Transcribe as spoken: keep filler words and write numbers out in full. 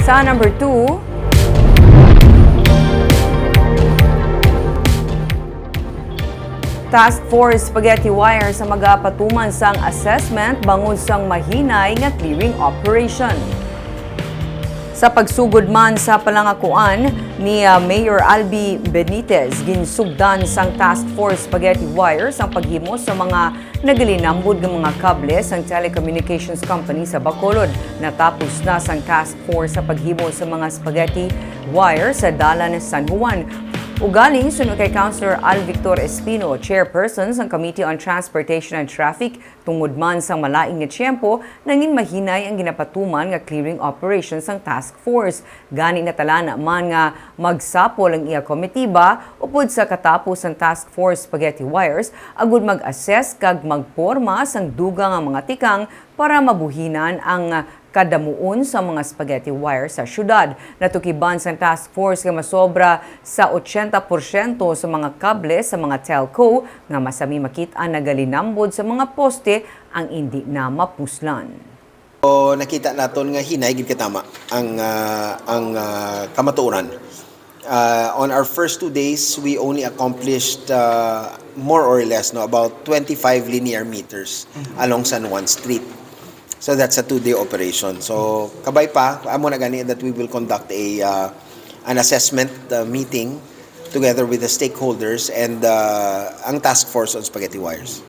Sa number two, Task Force Spaghetti Wire sa magapatuman sang assessment bangod sang mahinay nga clearing operation. Sa pagsugod man sa palangakuan ni, ah, Mayor Albi Benitez, ginsugdan sang Task Force Spaghetti Wire sang paghimo sa mga nagalinambod nga mga kable sang telecommunications company sa Bacolod. Natapos na sang task force sa paghimo sa mga spaghetti wire sa Dalan San Juan. Ugaling, suno kay Councilor Al Victor Espino, chairperson sang Committee on Transportation and Traffic, tungod man sang malain nga tiyempo, nangin mahinay ang ginapatuman nga clearing operation sang task force. Gani, natalana man nga magsapol ang iya komitiba upod sa katapos sang task force spaghetti wires agud mag-assess kag magporma sang dugang nga mga tikang para mabuhinan ang kadamuon sa mga spaghetti wire sa syudad. Natukiban sang task force nga masobra sa ochenta porsyento sa mga kable sa mga telco nga masami makit-an nagalinambod sa mga poste ang indi na mapuslan. So, nakita naton nga hinay gid katama ang, ah, ang, ah, kamatuoran. Ah, on our first two days, we only accomplished, ah, more or less, no, about twenty-five linear meters along San Juan Street. So that's a two-day operation. So kabay pa, amo na gani that we will conduct a, ah, an assessment, ah, meeting together with the stakeholders and, ah, ang task force on spaghetti wires.